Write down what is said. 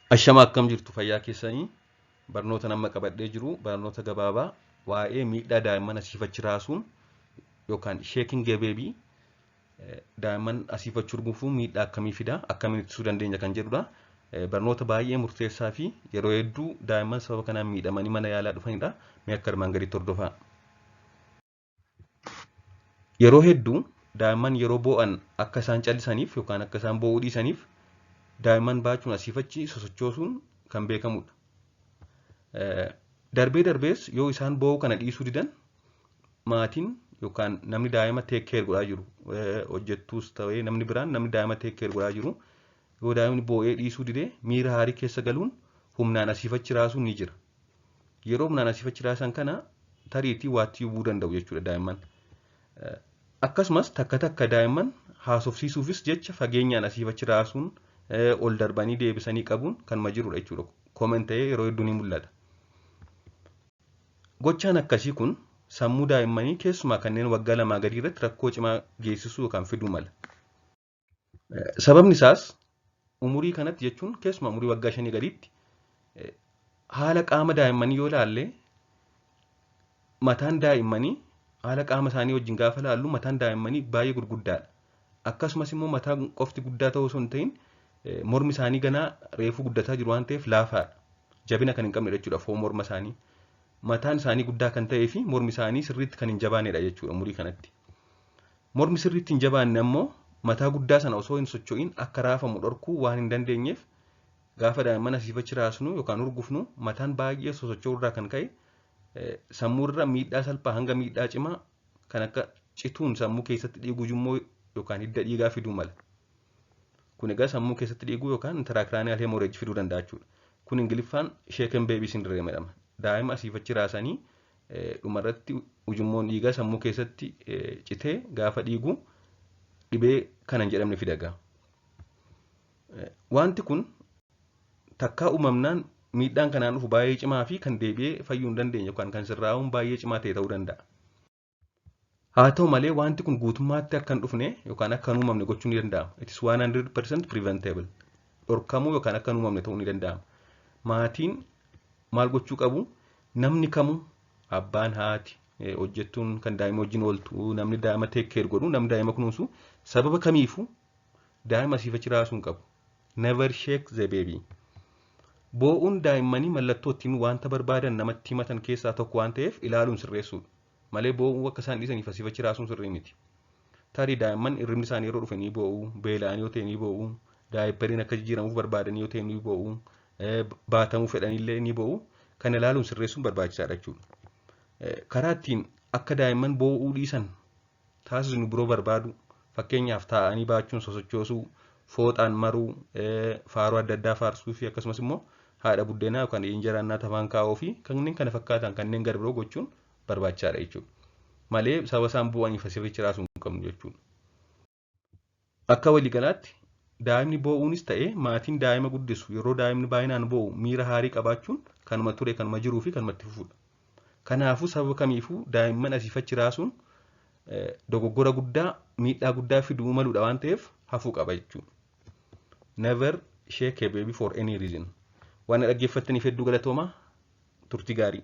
Ashama, akkam jirtu? Fayyaa keessanii? Barnoota nama qabadhee jiru barnoota gabaabaa waa'ee miidhaa daa'imman asiif achi raasuun yookaan shaking baby, daa'imman asiif achi hurgufuun miidhaa akkamii fida, akkamiin ittisuu dandeenya kan jedhudha. Barnoota baay'ee murteessaa fi yeroo hedduu daa'imman sababa kanaan miidhamanii mana yaalaa dhufanidha. Mee akka armaan gaditti hordofaa. Yeroo hedduu daa'imman yeroo boo'an akka isaan callisaniif yookaan akka isaan boo'uu dhiisaniif daa'imman baachuun asiif achi sosochoosuun kan beekamudha. Darbee darbees yoo isaan boo'uu kana dhiisuu didan, maatiin yookaan namni daa'ima take care godhaa jiru, hojjettuus ta'ee namni biraan, namni daa'ima take care godhaa jiru, yoo daa'imni boo'ee dhiisuu dide miira aarii keessa galuun humnaan asiif achi raasuun ni jira. Yeroo humnaan asiif achi raasan kana tariitii waatti hubuu danda'u jechuudha daa'imman. Akkasumas takka takka daa'imman haasofsiisuufis jecha fageenyaan asiif achi raasuun, ol darbanii deebisanii qabuun kanuma jirudha jechuudha. Common ta'ee yeroo hedduu ni mul'ata. Gochaan akkasii kun sammuu daa'immanii, keessumaa kanneen waggaa 2 gadii irratti rakkoo cimaa geessisuu yookaan fiduu mala. Sababni isaas umurii kanatti, jechuun keessumaa umurii waggaa 5 gadiitti, haala qaama daa'immanii yoo ilaalle, mataan daa'immanii haala qaama isaanii wajjin gaafa ilaallu mataan daa'immanii baay'ee gurguddaadha. Akkasumas immoo mataan qofti guddaa ta'uu osoo hin ta'in, mormi isaanii ganaa reefuu guddataa jiru waan ta'eef laafaadha. Jabina kan hin qabne jechuudha foon morma isaanii. Mataan isaanii guddaa kan ta'ee fi mormi isaanii sirriitti kan hin jabaanedha jechuudha umurii kanatti. Mormi sirriitti hin jabaanne ammoo mataa guddaa sana osoo hin socho'in akka raafamu dhorkuu waan hin dandeenyeef, gaafa daa'imman asiif achi raasnu yookaan hurgufnu mataan baay'ee sosocho'uu irraa kan ka'e sammuurra miidhaa salphaa hanga miidhaa cimaa kan akka cituun sammuu keessatti dhiiguu ujummoo yookaan hidda dhiigaa fiduu mala. Kun egaa sammuu keessatti dhiiguu yookaan intracranial hemorrhage fiduu danda'a jechuudha. Kun Ingiliffaan shaken baby syndrome jedhama. Daa'ima asiif achi raasanii dhumarratti ujummoon dhiigaa sammuu keessatti citee gaafa dhiigu dhibee kana hin jedhamne fida egaa. Wanti kun takkaa uumamnaan miidhaan kanaan dhufu baay'ee cimaa fi kan deebi'ee fayyuu hin dandeenye yookaan kan sirraa'uun baay'ee cimaa ta'e ta'uu danda'a. Haa ta'u malee, wanti kun guutummaatti akka hin dhufne yookaan akka hin uumamne gochuun ni danda'ama. It is 100% preventable. Dhorkamuu yookaan akka hin uumamne ta'uu ni danda'ama. Maatiin maal gochuu qabu? Namni kamuu, abbaan, haati, hojjettuun kan daa'ima wajjin ooltu, namni daa'ima take care godhu, namni daa'ima kunuunsu sababa kamiifuu daa'ima asiif achi raasuu hin qabu. Never shake the baby. Boo'uun daa'immanii mallattoo ittiin wanta barbaadan namatti himatan keessaa tokko waan ta'eef ilaaluun sirreessuudha. Malee boo'uu akka isaan dhiisaniif asiif achi raasuun sirrii miti. Tarii daa'imman hirribni isaanii yeroo dhufe ni boo'u, beela'anii yoo ta'e ni boo'u, diaperiin akka jijjiiramuuf barbaadanii yoo ta'e ni boo'u, baatamuu fedhanillee ni boo'u. Kana ilaaluun sirreessuun barbaachisaadha jechuudha. Karaa ittiin akka daa'imman boo'uu dhiisan taasisnu biroo barbaadu, fakkeenyaaf taa'anii baachuun sosochoosuu, fooxaan maruu, faaruu adda addaa faarsuu fi akkasumas immoo haadha buddeenaa yookaan injera እናት afaan kaa'uu fi kanneen kana fakkaatan, kanneen gara biroo gochuun barbaachisaadha jechuudha. Malee sababa isaan bu'aniif asii achi raasuu hin qabnu jechuudha. Akka waliigalaatti daa'imni boo'uunis ta'ee maatiin daa'ima guddisu yeroo daa'imni baay'inaan boo'u miira aarii qabaachuun kanuma ture, kanuma jiruu fi kanuma itti fufudha. Kanaafuu sababa kamiifuu daa'imman asiif achi raasuun dogoggora guddaa miidhaa guddaa fiduu maluudha waan ta'eef hafuu qaba jechuudha. Never shake a baby for any reason. Waan dhaggeeffattaniif hedduu galatoomaa, turtii gaarii.